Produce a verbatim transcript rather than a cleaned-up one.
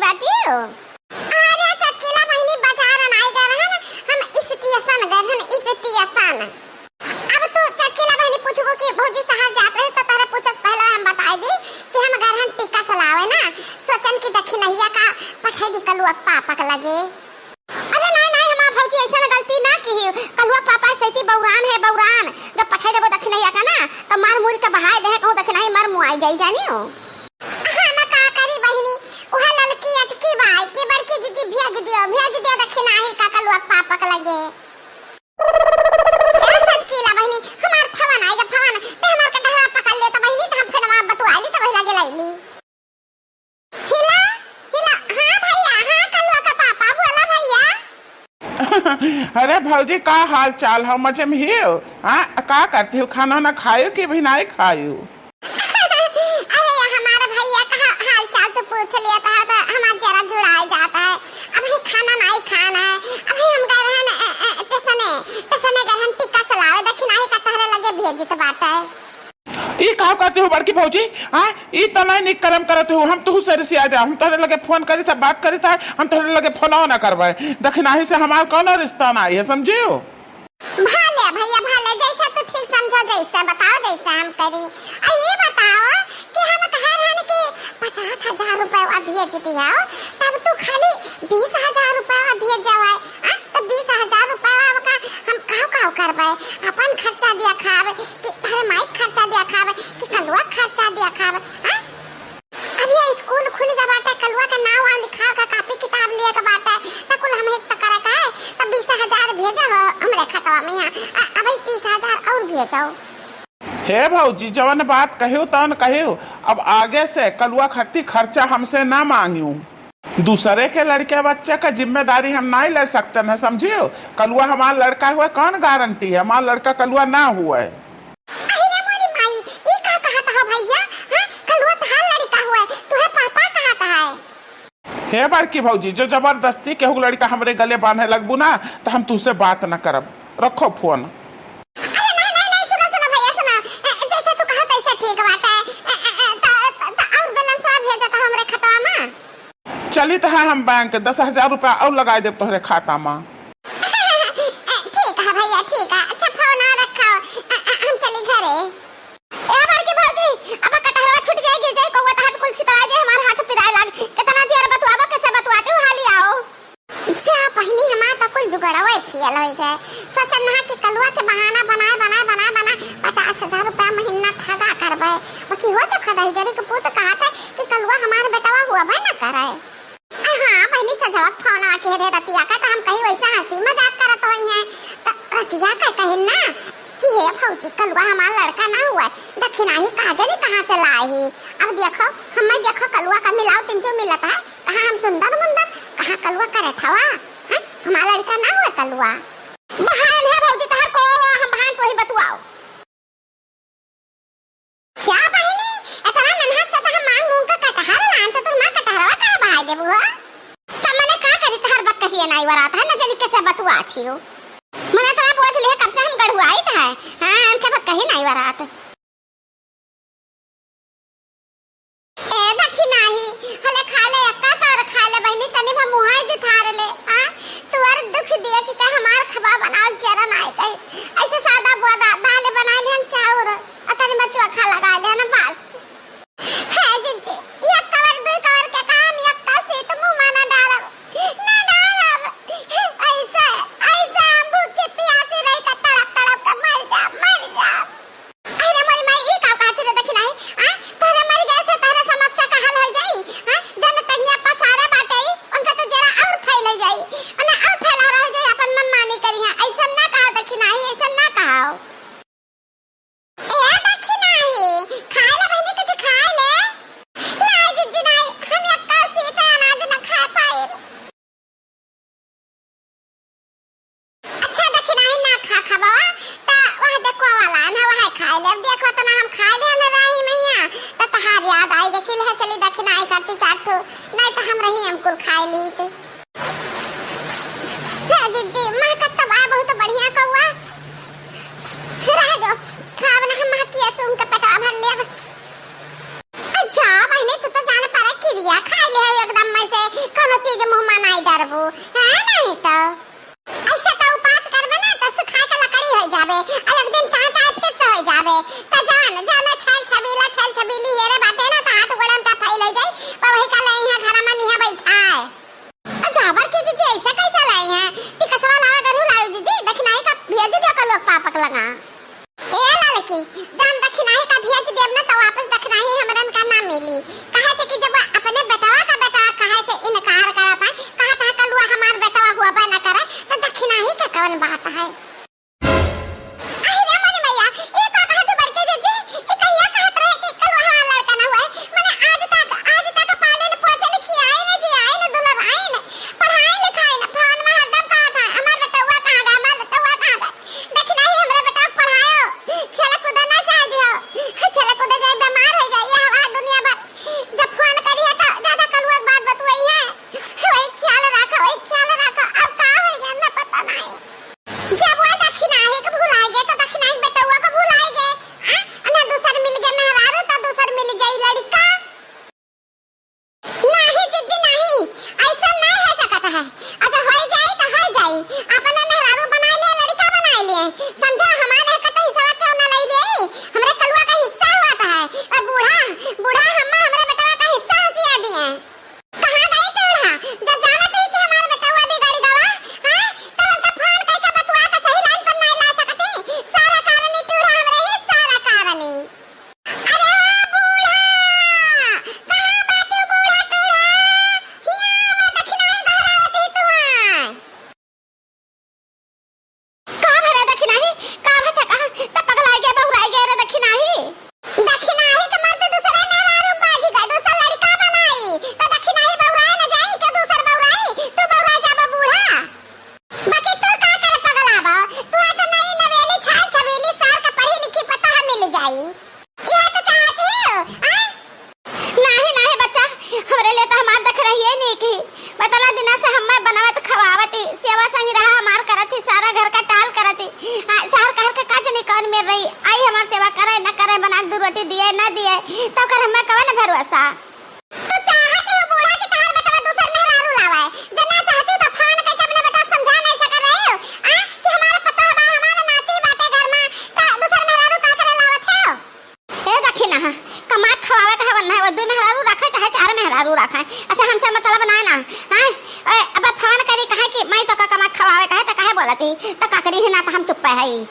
अतियो। अरे चटकीला बहिनी, बाजार नाई गए रहन, हम स्टेशन गए रहन, स्टेशन। अब तू चटकीला बहिनी पूछबो कि भौजी शहर जात रही तो तोहरे पूछस पहले हम बताई दी कि हम गए रहन टीका सलावे ना, सोचन कि दखिनहिया का पठाई दी कलुआ पापा के लगे। अरे नाई, नाई, हमार भौजी ऐसन गलती ना किही। कलुआ पापा सैती बौरान है, बौरान। जब पठाई देबो दखिनहिया का ना, तो मार मुर के बहाय दे, कहूँ दखिनही मार मुआई जाई, जानियो। हम का करी बहिनी, उहे ललकी अटकी बाई कि बड़की दीदी भेज दियो, भेज दियो दखिनही का कलुआ पापा के लगे। ए चटकीला बहिनी, हमार फोन आइगा, फोन। ते हमार कटहरा पकड़ ले तो बहिनी, तो हम फिर वहाँ बतुआ ली तो वही लगे लैली। हिला, हिला, हाँ भैया, हाँ कलुआ का पापा, बोला भैया। अरे भौजी, का हाल चाल हो? मजे में हियो? हाँ, का करती हो? खाना ना खायो कि अभी नाई खायो? अरे हमारे भैया का हा-, हाल चाल तो पूछ लिया था, तो हमार जरा जुड़ाए जाता है। अभी खाना नाई खाना है, अभी हम गए रहन, ए, ए, टसने, टसने गए रहन टीका सलावे, दखिनही का तहरे लगे भेजित बाटे। ई का कहती हो बड़की भौजी? हाँ, ई त नाई निक करम करत हो। हम तुहू से रिसिया जा, हम तोहरे लगे फोन करी था, बात करी था, हम तोहरे लगे फोनो ना करबे। दखिनही से हमार कौनो रिश्ता नाई है, समझियो? भले भैया, भले, जैसा तू ठीक समझो, जैसा बताओ, जैसा हम करी। आ ये बताओ कि हम कहे रहन कि पचास हजार रुपया भेज दिया, तब तू खाली बीस हजार रुपया भेज जावा। आ, तो बीस हजार रुपया का हम काव काव करबे? अपन खर्चा दिया खाब कि तोहरे माई के खर्चा दिया खाब कि कलुआ के खर्चा दिया खाब? आ? अब ये स्कूल खुल गया बाटे, कलुआ के नाव वाव लिखाव के कापी किताब लिए के बाटे, त कुल हम एक त करे का है, त बीस हजार भेजा हो हमरे खतवा में यहाँ। आ, अबही तीस हजार और भेजो। हे भौजी, जवन बात कहियो तवन कहियो, अब आगे से कलुआ खत्ती खर्चा हमसे ना मांगियो। दूसरे के लड़के बच्चे का जिम्मेदारी हम नाई ले सकते न, समझियो? कलुआ हमार लड़का हुए, कौन गारंटी है हमार लड़का कलुआ ना हुए? अरे मोरी माई, ई का कहत हो भैया? हाँ, कलुआ तहार लड़का हुए, तुहे पापा कहत है। हे बड़की भौजी, जो जबरदस्ती केहू लड़का हमरे गले बांधे लगबू ना, तो हम तुहसे बात न करब। रखो फोन। अरे नहीं, नहीं, नहीं, सुनो, सुनो भैया, सुनो। ए, जैसे तू कहा तैसे ठीक बात है। ए, ए, ए, तो, तो, तो और बैलेंस भेजा था हमरे खतवा में। चली त है हम बैंक, दस हजार रुपया और लगाई देब तोहरे खाता मा। ठीक है भैया, ठीक है। अच्छा, फोन ना रखो, अ, अ, हम चली घरे। ए बड़की भौजी, अब कटहरवा छूट जाए, गिर जाए, कौआ तहार कुल छितराए जाए, हमार हाथ पिराए लाग। कितना देर बतुआबो, कैसे बतुआ के उहाँ ले आओ। जा बहिनी, हमार त कुल जुगड़वा फेल होई गए। सोचन ना कि कलुआ के बहाना बनाए, बनाए, बनाए, बनाए पचास हजार रुपया महीना ठगा करबे। बाकी हो तो खदाई जरी के पूत कहत है कि कलुआ हमार बेटवा हुआ भाई ना करे। आ हाँ, बहिनी, सजवा फोन आके रे रतिया का, त हम कहीं वैसे हंसी मजाक करत होई हैं। त रतिया का कहिन ना कि हे भौजी, कलुआ हमार लड़का ना हुआ, दखिनही का जानी कहाँ से लाई ही। अब देखो, हमें देखो, कलुआ का मिलाओ तिनचो मिलत है, कहाँ हम सुंदर मुंदर, कहाँ कलुआ करे ठवा, हैं? हमार लड़का ना हुआ कलुआ। बहान है भौजी तहार को, हम बहान तो ही बतुआओ। क्या बहिनी, इतना मेहनत से तो हम मांग मूंग का कटहर लान, तो तुम कटहरवा काहे बहाय देबू हो? तब मने का करी, तहर बतकहिए नाई वरात है, न जानी कैसे बतुआ थी हो। मने इतना बोझ लिहे, कब से हम गढ़ुआई था। हाँ, हमके बतकही नाई वरात। ए दखिनही, हले खा ले, अक्का तोर खा ले बहिनी, तनी भर मुहाई जुठार ले। हाँ, तुअर दुख दिए कि कह हमार खबा बनाओ जरा नाई कही। ऐसे सादा बोदा दाल बना ले हम चाउर, अ तनी भर चोखा लगा ले ना बस। हे जिज्जी, एक कवर दुई कवर के काम, एक का सीत मुंह मा ना डालब, ना डालब। ऐसे, ऐसे हम भूखी प्यासी रही के तड़प तड़प के मर जाब, मर जाब। अरे मोरी माई, ई का कहत रहे दखिनही? आ? तोहरे मर गए से तोहरे समस्या का हल हो जाई? आ? जन टंगिया पसारे बाटे, उनका तो जरा और फैल जाई। उन्हें और फैला रह जाई, अपन मनमानी करी है। ऐसन ना कहो दखिनही, ऐसन ना कहो। ए दखिनही, खाए ले बहिनी, कुछ खाए ले। नाई जिज्जी नाई, हम एक्का सीत अनाज न खा पाए। अच्छा, दखिनही ना खा, खा बाबा, त वह देखो वाला ना, वह खाए ले। अब देखो तो ना, हम खाए ले ना रही मैया, त तहार याद आई गे कि ले चली दखिनही करती चार ठो, नहीं तो हम रही, हम कुल खाए ली थे। हे जिज्जी, माँ का तब आ बहुत बढ़िया कौआ। रह दो, खाब ना, हम माँ की सूंघ के पेटवा भर लेब। अच्छा, बहिनी, तू तो जान परे किरिया खाए ले हो एकदम में से। हाँ, नहीं तो। ऐसे तो उपास करबे ना, तो सुखाए के लकड़ी होइ जाबे, और एक दिन ताय ताय फिर से होइ जाबे। तो जान, जाने छैल छबीला, छैल छबीली हेरे बाटे ना, तो हाथ गोड़न का फैल होइ जाई, पर वही का ले यहाँ घर में निहा बैठा है। आ, जाबर के जीजी, ऐसे कैसे लाई हैं? टिकसवा लावा गरू लायो जीजी, दखिनाही का भेज दियो का लोग पापक लगा। ए ललकी, जब दखिनाही का भेज देब ना, तो वापस दखिनाही हमरन का ना मिली। काहे से कि जब अपने बेटवा का बेटवा कहे से इनकार करत है, कहत है कलुआ हमार बेटवा हुआ ना करे, तो दखिनाही का कौन बात है? अहि रे मोरी मैया, ई का कहत बड़की जीजी, ई कहिया कहत रहे कि कलुआ हमार लड़का ना हुआ है। मने आज तक, आज तक पाले न पोसे न खियाए न जियाए न दुलराए न पढ़ाए लिखाए न। फोन में हरदम कहत है, "हमार बेटवा कहाँ गए, हमार बेटवा कहाँ गए?" दखिनाही हमरे बेटवा पढ़ायो, खेले कूदे ना जाए दियो। खेले कूदे जाए, बीमार हो जाए, ये हवा दुनिया भर। जब फोन करिए तो ज्यादा कलुआ के बात बतुआई है। वही ख्याल रखो, वही ख्याल रखो। अब का हो गया ना पता नहीं। जब वो दखिनाही के भुलाए गए, तो दखिनाही बेटवा के भुलाए गए। आ? ना दूसर मिल गए मेहरारू, तो दूसर मिल जाई लड़का। नहीं जीजी, नहीं, ऐसा नहीं हो सकत है। अच्छा, हो जाई तो हो जाई, अपने मेहरारू बनाए लिए, लड़का बनाए लिए। समझो, हमारे हक का हिस्सा क्यों ना ले लिए? हमरे कलुआ का हिस्सा हुआ था है। और बूढ़ा, बूढ़ा हम्मा हमरे बेटवा का हिस्सा हंसिया दिए। कहाँ गई टूढ़ा? जब जानत ही कि हमार बेटवा बिगड़ गवा, हाँ? तब उनका फोन कइके बतुआ के सही लाइन पर नाहीं ला सकती। सारा कारणी टूढ़ा हमरे ही, सारा कारणी। अरे ओ बूढ़ा! कहाँ बाटू बूढ़ा टूढ़ा? हियाँ आवा, दखिनाही बहरावत ही तुहार। का भरे दखिनाही? का भथे कहा? त पगलाए गए, बउराए गए रे दखिनाही। दखिनाही के मन तो दूसरे मेहरारू बाजी गए, दूसर लड़का बनाई। त दखिनाही बउराए न जाई, के दूसर बउराई? तू बउरा जाबा बूढ़ा। बाकी तू का करे पगलाबा? तू है तो नई नवेली, छान छबीली, सार का पढ़ी लिखी पता है मिल जाई। यह तो चाहती हो, हाँ? नाही, नाही बच्चा, हमरे लिए तो हमार दखिनाही नीक ही। बतला दिना से हम्मे बनावत खवावत ही, सेवा संग रहा हमार करत ही, सारा घर का टाल करत ही। हाँ, सार कहर के का जनी कौन मेर रही, आई हमार सेवा करे न करे, बना के दू रोटी दिए न दिए, तो कर हम्मे कवन भरोसा। तू चाहत हो बूढ़ा कि तहार बेटवा दूसर मेहरारू लावे, जे ना चाहती तो फोन करके अपने बेटवा समझा नहीं सके रहे हो, आ? कि हमारे पतोह बा, हमारे नाती बाटे घर में, तो दूसर मेहरारू का करे लावत हो? ए दखिनाहा, कमा के खवावे के हवन ना, वो दू मेहरारू रखे चाहे चार मेहरारू रखे, ऐसे हमसे मतलब ना ना, हैं? ए, अब फोन करी कहे कि मैं तो का कमा के खवावे कहे तो काहे बोलती, तो का करी ही ना तो हम चुप्पे हई।